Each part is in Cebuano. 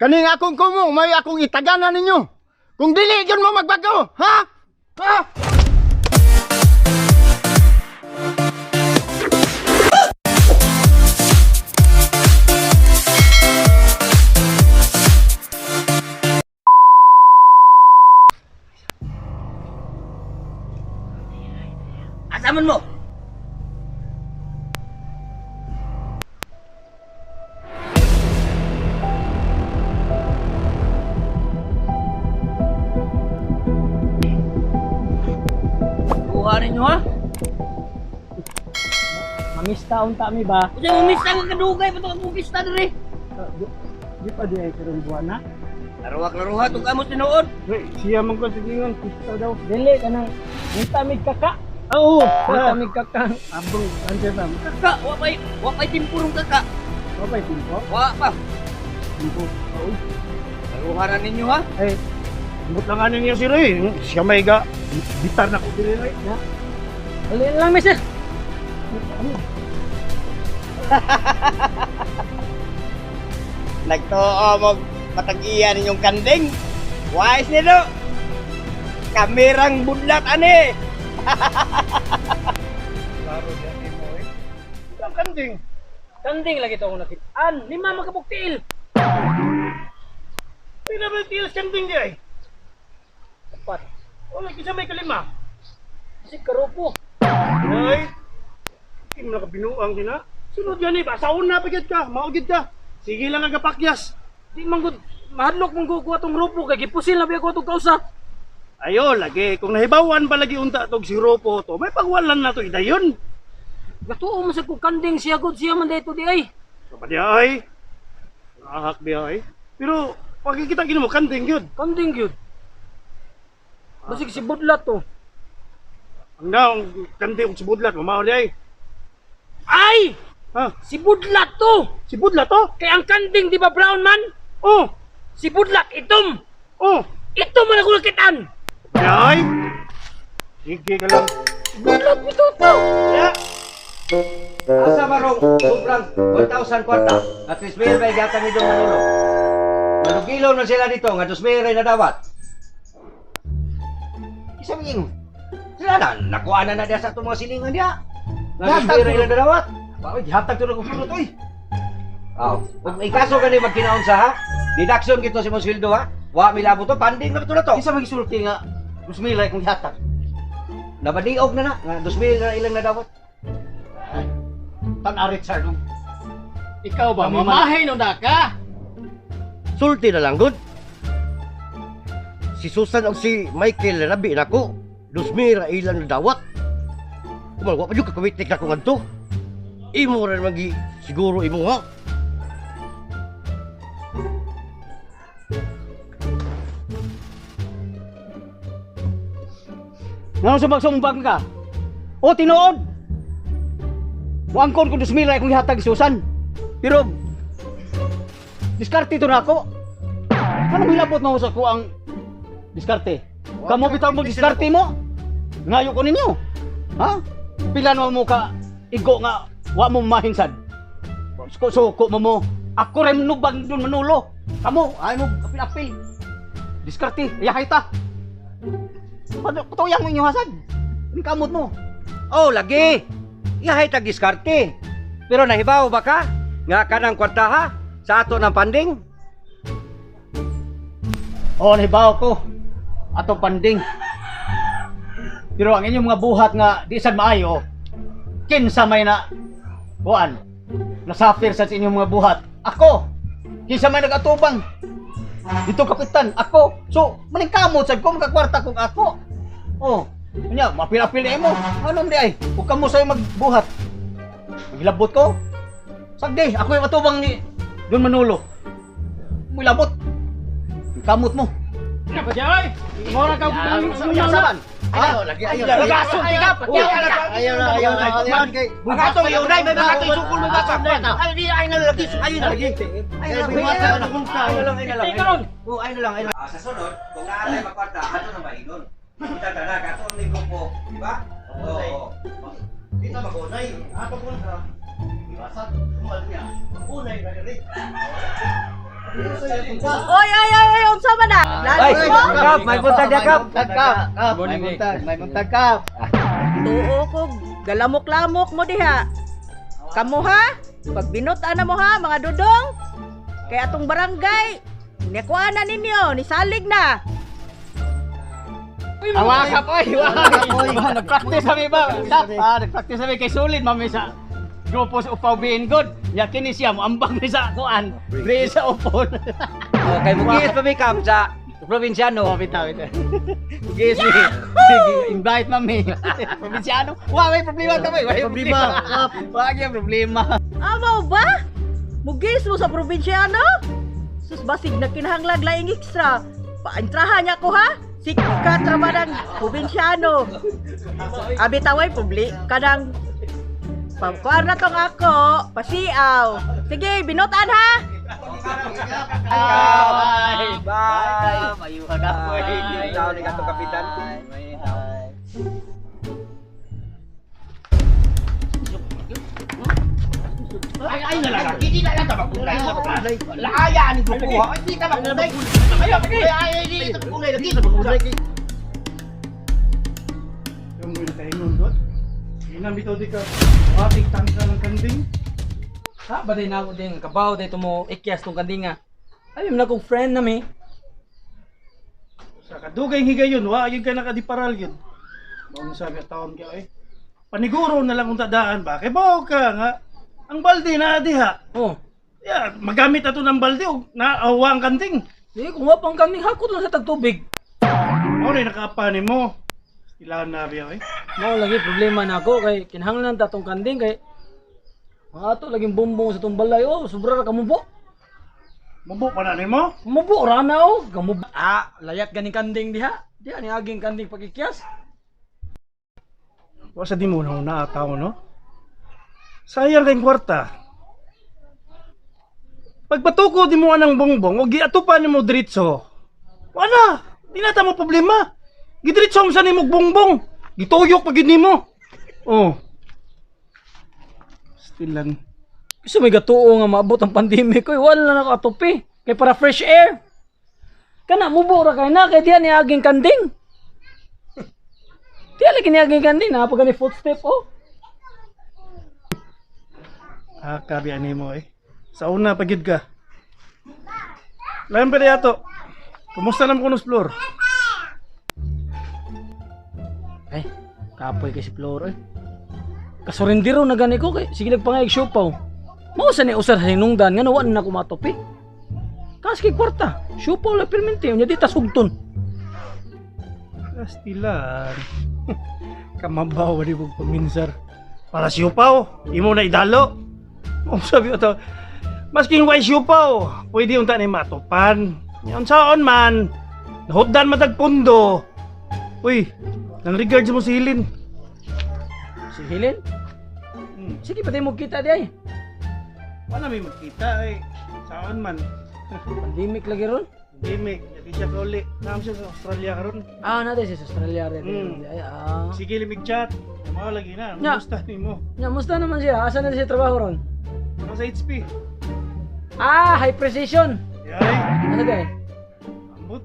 Kaning akong kumong may akong itaganan ninyo. Kung dili gyud mo magbago, ha? Ha? Asaman mo? Kuha ninyo ha? Mamista unta mi ba? Kasi umista ka kadugay pa itong umista diri. Di pa di ay karong buwan na. Laruha laruha itong amos tinuod. Wait, siya man ko sigingon pista daw. Dili kanang unta mig kaka. Oo, unta mig kaka. Abong ante ba? Kaka, wa pa'y timpurong kaka. Wa pa'y timpo? Wa pa. Timpo. Oo. Laruha na ninyo ha? Ay, But lang ano niya si Roy. Siya may ga. Bitar na ko dili Roy. Na. Dali lang mi sir. Nagtuo mo matag-iya ninyong kanding. Wise nilo. Kamerang budlat ani. Klaro diyan ni mo eh. Ang kanding. Kanding lagi to akong nakitaan. Lima makabuktiil. Pila ba tiil kanding di ay? Apat. Wala kisa may kalima. Si karupo. Ay. Di mo nakabinuang din ha. Sunod yan eh. Basaon na pagid ka. Maugid ka. Sige lang ang kapakyas. Di man gud mahadlok mong gukuha tong rupo kay gipusil na biya ko atong kausa. Ayo lagi. Kung nahibawan pa lagi unta tog si Ropo to, may pagwalan na to idayon. Gatuo man sa kong kanding siya gud siya man dito di ay. Kapag ay. Ahak di ay. Pero pagkikita gino mo kanding yun. Kanding gyud. Basig si budlat to. Ang naong kanding og si Budlat mamao di ay. Ay! Ha? Si budlat to! Si Budlat to? Kay ang kanding di ba brown man? Oh! Si budlat itom! Oh! Itom man ako nakitaan! Ay! Sige ka lang. Budlat bitaw to! Ya! Asa marong sobrang 1,000 kwarta. At least may bay gatang idong manulo. Manugilo na sila dito nga 2,000 ray nadawat. Isa ming sila na nakuha na na diya sa atong mga silingan diya. Nga 2,000 ray nadawat. Oy, gihatag to og pulot oy. Aw, ug ikaso gani magkinaon sa ha. Deduction gito si mong sweldo ha. Wa milabot to, panding na to na to. Kinsa magisulti nga 2,000 kung gihatag? Nabaniog na na nga 2,000 na ilang nadawat. Tan-a Richard. Ikaw ba? Kami man- Mamahay no na ka? Sulti na lang gud. Si Susan og si Michael labi nako. 2,000 ilang nadawat. Kumal wa pa jud kakuwitik nako ngadto. Imo ra man gi siguro imo ha. Ngano sa magsumbang ka? O tinuod. Muangkon ko 2,000 kung gihatag si Susan. Pero diskarte to nako. Ano hilabot mo sa ko ang diskarte? Kamo bitaw mo diskarte mo? Ngayo ko ninyo. Ha? Pila naman mo ka igo nga wa mo mahinsad. Suko suko mo mo. Ako rin nubang dun manulo. Kamo ay mo apil-apil. Diskarte, yahay ta. Patuyang mo inyong hasad. Ang kamot mo. Oh, lagi. Iyahay tag diskarte. Pero nahibaw ba ka? Nga kanang kwarta ha? Sa ato ng panding? Oo, nahibaw ko. Atong panding. Pero ang inyong mga buhat nga di sad maayo, kinsa may na kuan, nasafir sa inyong mga buhat. Ako, kinsa may nagatubang. Dito kapitan, ako. So, maningkamot sad ko makakwarta kung ako. Oh, unya mapil-apil na imo. Ano di ay? Ug kamo sa'yo magbuhat. Maglabot ko. Sagdi, ako yung atubang ni Don Manolo. Mulabot. Kamot mo. Ano ba siya, oy? Mora ka Saban. Ayaw lagi, ayaw. Lagason ka. Ayaw na, ayaw na. Ayaw kay. Mga atong iunay, may mga atong sukol mo basa. Ay, di ay na lagi, ay na lagi. Ay na lang, ay na lang, ay na lang. Teka ron! Oh, ay na lang, ay na lang. Ah, sa sunod, kung naatay magkwarta, ato na maingon. Kita na, kato ni grupo, di ba? Oo. Dito magunay. Ato ko na. Iwasan, kumal niya. Unay na diri. Oy, oy, oy, oy, unsa man na? Lalo mo? Kap, may buntag ya, Kap. Kap, may buntag, may buntag, Kap. Tuo ko, galamok-lamok mo diha. Kamo ha? Pag binutan na mo ha, mga dudong. Kay atong barangay, nikuha na ninyo, nisalig na. Awa ka po, Wah, nag-practice kami ba? Kap, nag-practice kami kay sulit mami sa grupo sa Upaw Being Good. Ya kini siya mo ambang ni sa kuan. Diri sa upon. Okay, mugis pa mi Kap sa probinsyano. Oh, bitaw bitaw. Mugis mi. Sige, invite mami. Probinsyano. Wa may problema ka may Problema, Kap. Wa gyud problema. Amaw ba? Mugis mo sa probinsyano? Sus basig na kinahanglag laing extra. Paentrahan niya ko ha? Sikat ra ba ng probinsyano? Abi taway publi kanang pamkuan na tong ako, pasiaw. Sige, binutan ha. Bye. Bye. Mayuhan ako. Bye. Tao ni katong kapitan. Ay, ay, na lang. Hindi na lang makulay. Laaya ni kukuha. Ay, di ka makulay. Ay, ay, ay, di ka makulay. Di ka makulay. Yung mga kaingon doon. Hinam bitaw di ka. Watik tangka ng kanding. Ha, ba na ako din kabaw dito mo ikyas tong kandinga. Ay, na kong friend na mi. Sa kadugay higayon, wa gyud ka nakadiparal gyud. Maong sabi at taon ka eh. Paniguro na lang kung tadaan ba. Kay bawo ka nga. Ang balde na diha. Oh. Yeah, magamit ato ng balde og naawa ang kanding. Di kung wa pang kanding hakot lang sa tagtubig. Mao na nakaapa nimo. Ilan na biya eh. Mao lagi problema na ako kay kinahanglan ta tong kanding kay mga ato laging bumbong sa tong balay oh, sobra ra kamubo. Mubo pa na nimo. Mubo ra na oh, kamubo. Ah, layat ganing kanding diha. Diha ni aging kanding pakikyas. Wa sa di mo na una ataw no. Sayang kay kwarta. Pagpatuko di mo anang bongbong o giatupan nimo diretso. Wala, di na ta mo problema. Gidiretso mo sa nimo og bongbong. Gituyok pa gid nimo. Oh. Still lang. Gusto may gatuo nga maabot ang pandemic oy, wala na nakatupi. Kay para fresh air. Kana mubo ra kay na kay diha ni aging kanding. Diha lagi ni aging kanding na pag ni footstep oh. Ah, kabi ani mo eh. Sa una pa gid ka. Lain pa ato. Kumusta naman kuno sa floor? Ay, kapoy kay si Flor oy. Kasurindiro na gani ko kay sige nagpangayag siopaw. Mao sa ni usar hinungdan nga wa na ko matupi. Kas kay kwarta, siopaw la permente unya di ta sugton. Kastilan. Kamabaw di mo paminsar. Para siupaw, imo na idalo. Ang sabi ato, masking way siupaw, pwede unta ni matupan. Yan saon man, nahutdan matag pundo. Uy, nang regards mo si Hilin. Si Helen? Sige pati mo kita di ay. Wala may magkita eh. Saon man. Pandemic lagi ron. Hindi may, hindi siya kauli. Naam siya sa Australia karon. Ah, natin sa Australia rin. Ay, ah. Sige limig chat. Mao lagi na. Nya. Kumusta nimo? Nya, musta naman siya? Asa na siya trabaho ron? Nasa HP. Ah, high precision. Yay. Asa di ay? Ambot.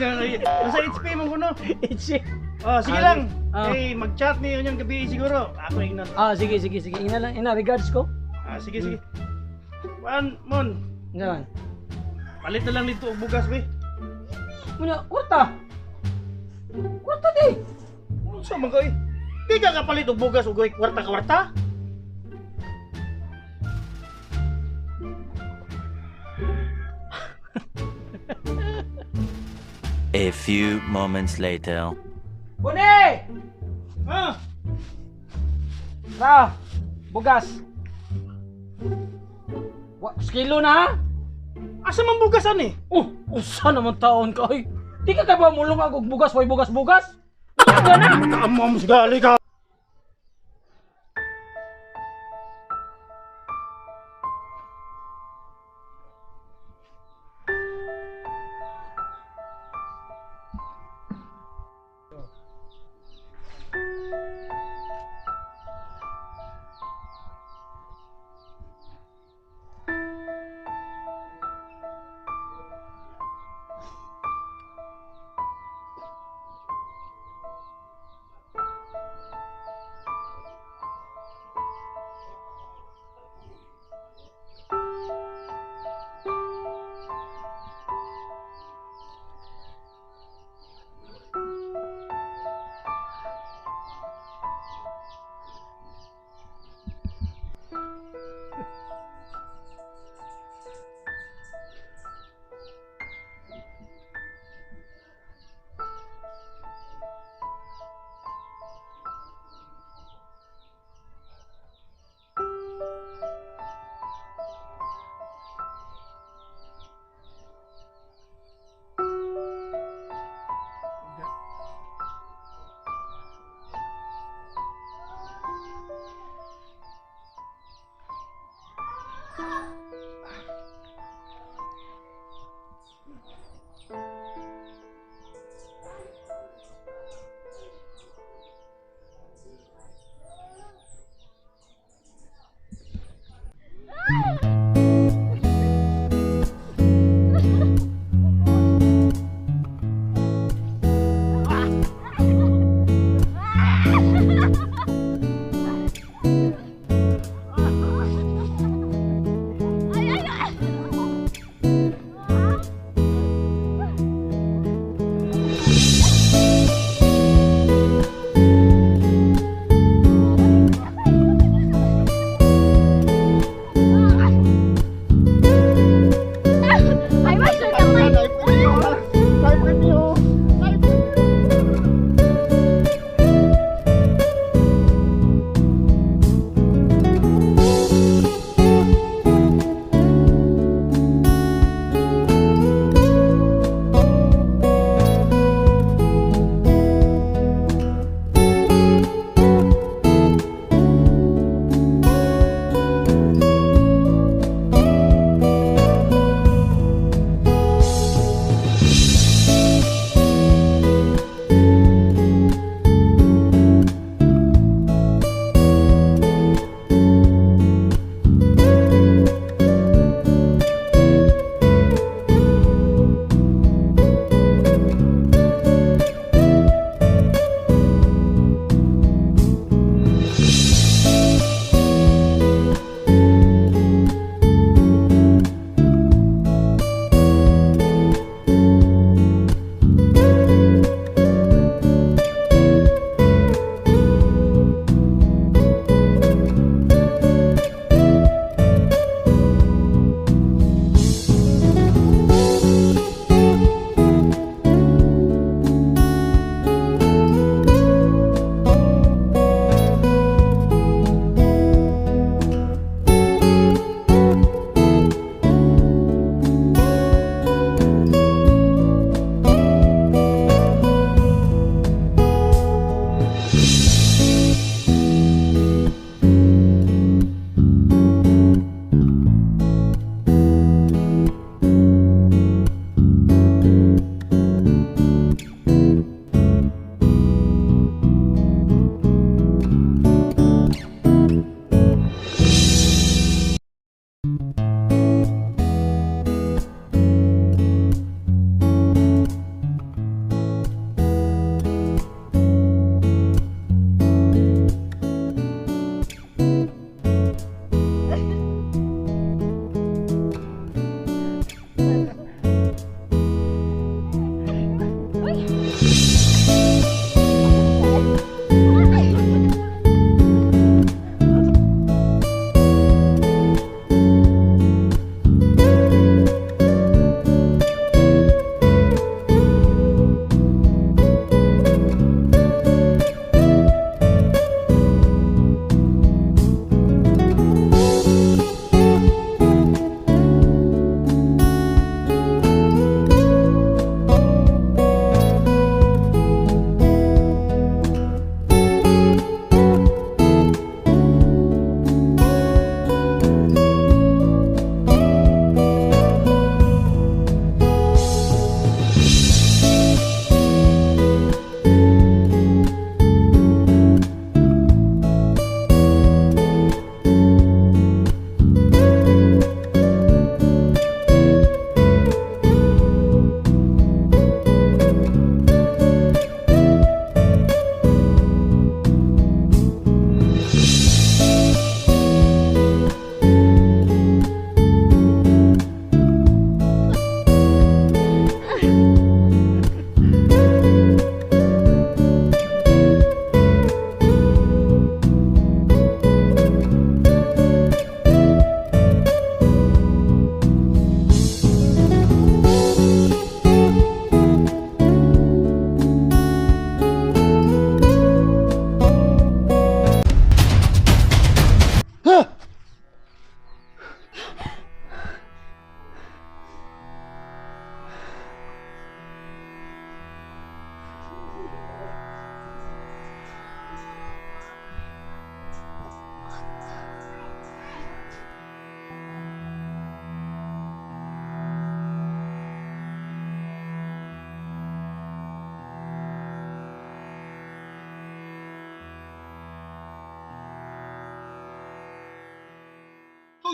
Nasa HP mo kuno. HC. Oh, sige lang. Ah. Eh, mag-chat niyo niyang gabi siguro. Ako ingnan. Ah, sige, sige, sige. Ina lang, ina regards ko. Ah, sige, sige. Wan, mon. Yan. Palit na lang dito og bugas, be. Muna, kwarta. Kwarta di. Unsa man kay? Di ka kapalit og bugas og kwarta-kwarta? A few moments later. Bune! Ha? Ra, bugas. Wa, kilo na ha? Asa man bugas ani? Oh, usa naman taon ka oy. Di ka ba mulong og bugas, way bugas-bugas? Ano na? Tama mo sigali ka.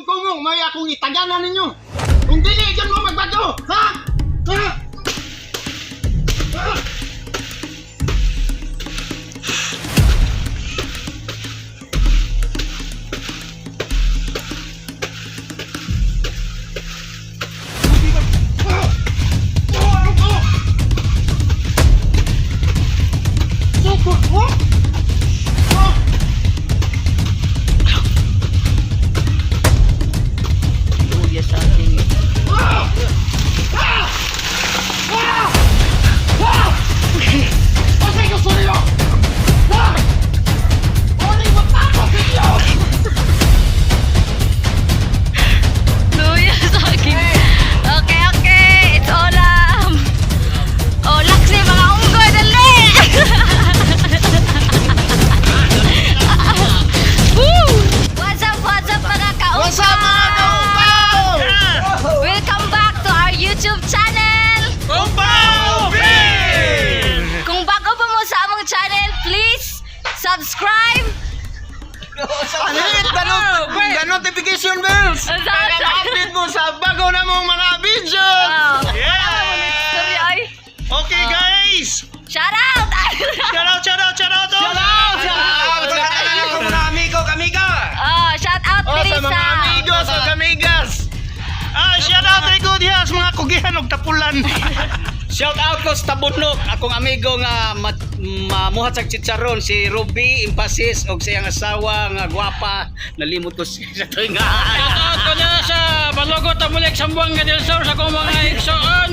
Kumong may akong itagana ninyo. Kung dili gyud mo magbago, ha? Ha? Ha? Pasay gusto niyo! Ha? Oli mo tapos ninyo! Luya sa akin. Okay. It's Olam. Oh, laksi mga unggoy. Dali! Woo! What's up mga kaunggoy? What's up mga kaupaw? Welcome back to our YouTube channel! Upaw! Kung bago pa mo sa among channel, please subscribe! Hit the notification bells! Para ma-update mo sa bago na mong mga videos! Wow. Yeah! Sorry, ay. Okay, guys! Shout out! Shout out, shout out, shout out! Shout out! Shout out! Sa tanan mga amigo, kamiga! Oh, shout out Oh, diri sa mga amigos o kamigas! Shout out Rico Diaz, mga kugihan og tapulan. Shout out ko sa Tabunok, akong amigo nga mamuhat sa chicharon si Ruby Impasis og siyang asawa nga gwapa. Nalimot ko siya sa tuwing nga. Shout out ko na sa Balogot Amulik Sambuanga del Sur sa akong mga igsoon.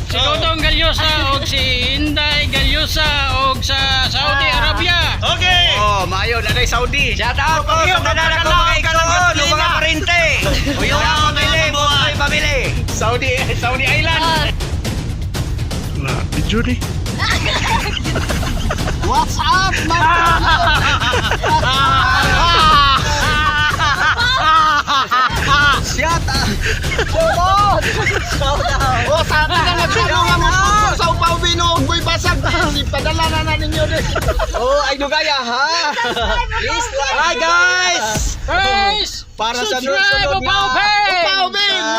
Si Dodong Galyosa og si Inday Galyosa og sa Saudi Arabia. Okay. Oh, maayo na Saudi. Shout out ko sa tanan ako mga igsoon, ug mga parente. Uyo ang pamili, buhay pamili. Saudi Saudi Island. Oh, Na, video ni. What's up, mga Shout out. Shout out. O, sa atin na nagsulong nga mo sponsor sa Upaw Bino og Boy Basag. Ipadala na na ninyo din. Oh, ay dugaya ha. Please like. Hi guys. Guys! Para sa Subscribe sunod Upaw nga. Pay! Upaw Bino!